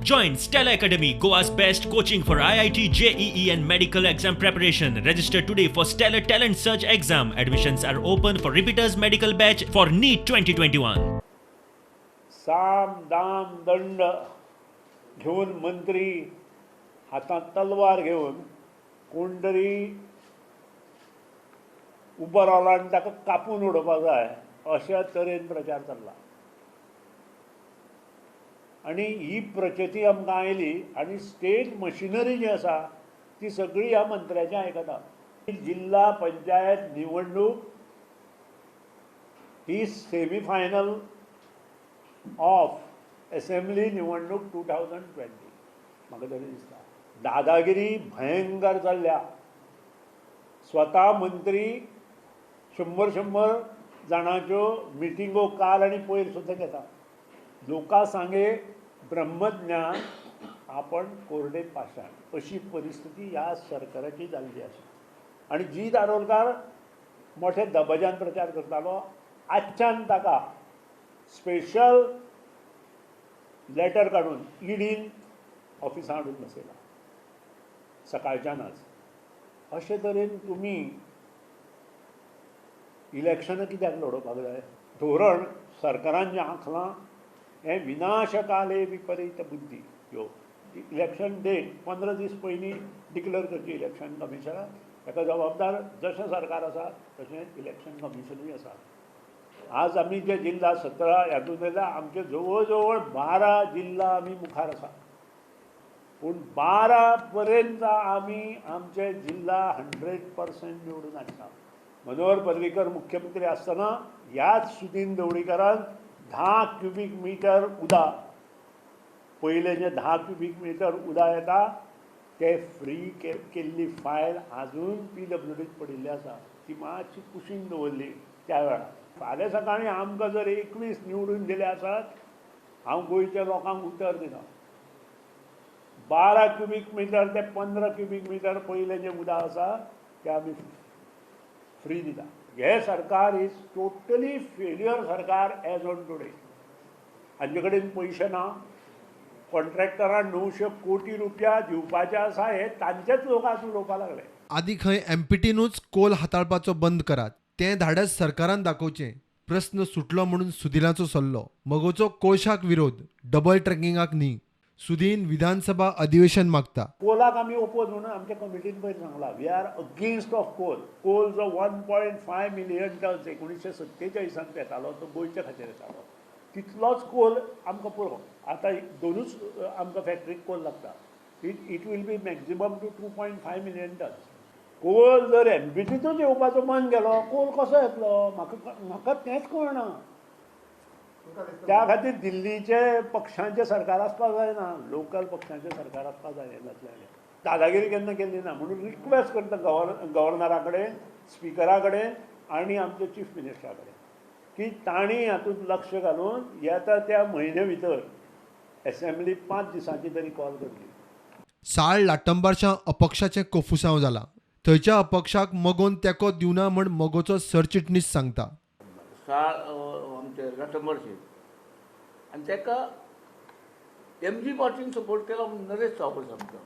Join Stella Academy, Goa's best coaching for IIT, JEE, and medical exam preparation. Register today for Stellar Talent Search exam. Admissions are open for repeaters medical batch for NEET 2021. साम दाम दंड घेवन मंत्री हातांत तलवार घेवन कोण तरी उबो रावला आनी ताका कापून उडोवपाक जाय अशा तरेन प्रचार चल्ला आनी ही प्रचिती आमकां आयली आनी स्टेट मशिनरी जी आसा ती सगळी ह्या मंत्र्याचें आयकता. जिल्हा पंचायत निवडणूक ही सेमीफायनल ऑफ एसेंब्ली निवडणूक 2020 म्हाका तरी दिसता. दादागिरी भयंकर चल्ल्या. स्वता मंत्री शंबर शंबर जाणांच्यो मिटिंगो काल आनी पयर सुद्दां घेता. लोका सांगे ब्रह्मज्ञान, आपण कोरडे पाषाण अशी परिस्थिती ह्या सरकाराची जाल्ली आसा. आनी जीत आरोलकार मोठ्या दबाज्यान प्रचार करतालो. आजच्यान ताका स्पेशल लेटर काडून इडीन ऑफिसां हाडून बसयला सकाळच्यान आज. अशे तरेन तुमी इलेक्शनां कित्याक लडोवपाक जाय? धोरण सरकारान जें आंखलां हें विनाशकाले विपरीत बुद्धी. ह्यो इलेक्शन डेट 15 दीस पयलीं डिक्लेअर करची इलेक्शन कमिशनान. ताका जबाबदार जशें सरकार आसा तशें इलेक्शन कमिशनूय आसा. आज आमी जे जिल्हा 17 हातूंत जाल्यार आमचे जवळ जवळ 12 जिल्हा आमी मुखार आसा, पूण 12 पर्यंत आमी आमचे जिल्हा 100% निवडून हाडटा. मनोहर पर्रीकर मुख्यमंत्री आसतना ह्याच सुदीन ढवळीकारान 10 क्युबीक मिटर उदक, पयलें जें 10 क्युबीक मिटर उदक येता ते फ्री केल्ली फायल आजून पीडब्ल्यूडीत पडिल्ली आसा. ती मातशी कुशीन दवरली त्या वेळार. फाल्यां सकाळीं आमकां जर 21 निवडून दिले आसत, हांव गोंयच्या लोकांक उतर दिता, 12 क्युबीक मिटर ते 15 क्युबीक मिटर पयलें जें उदक आसा तें आमी फ्री दिता. हें सरकार is totally failure सरकार एज ऑन टुडे. हांचे कडेन पयशे ना. कॉन्ट्रॅक्टरान 900 कोटी रुपया दिवपाचे आसा हे तांचेच लोक आज उलोवपाक लागले. आदी खंय एमपीटीनूच कोल हाताळपाचो बंद करात. तें धाडस सरकारान दाखोवचें. प्रस्न सुटलो म्हणून सुदिनाचो सल्लो. मगोचो कोळशाक विरोध, डबल ट्रॅकिंगाक न्ही. सुदीन विधानसभा अधिवेशन मागता. कोलाक आमी ओपोज म्हणून आमच्या कमिटीन पयर सांगला, we are against of coal. Coal जो 1.5 मिलियन टन्स 1947 येतालो तो गोंयच्या खातीर येतालो, तितलोच कोल आमकां पुरो. आतां दोनूच आमकां फॅक्टरीक कोल लागता. It will be maximum to 2.5 million tons. Coal जर एमपीटीतूच येवपाचो बंद केलो, कोल कसो येतलो? म्हाका तेंच कळना. त्या खातीर दिल्लीचे पक्षांचें सरकार आसपाक जायना, लोकल पक्षांचें सरकार आसपाक जाय. हें जातलें जाल्यार दादागिरी केन्ना केल्ली ना म्हणून रिक्वेस्ट करता गव्हर्नरा कडेन, स्पिकरा कडेन आनी आमच्या चीफ मिनिस्टरा कडेन की तांणी हातूंत लक्ष घालून येता त्या म्हयन्या भितर एसेंब्ली 5 दिसांची तरी कॉल करची. साळ लाटंबारच्या अपक्षाचें कोफुसांव जाला. थंयच्या अपक्षाक मगोन तेंको दिवना म्हण मगोचो सरचिटणीस सांगता. साळ आमचे लाटंबारचे आनी ताका एम जी पार्टीन सपोर्ट केला म्हणून नरेश सावळ सांगता.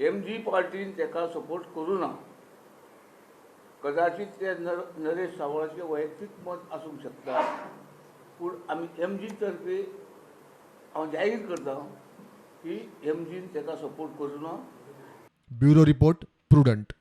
एम जी पार्टीन ताका सपोर्ट करूं ना, कदाचित ते नरेश सावळाचें वैयक्तीक मत आसूंक शकता, पूण आमी एम जी तर्फे हांव जाहीर करता की एम जीन ताका सपोर्ट करूं ना. Bureau report, prudent.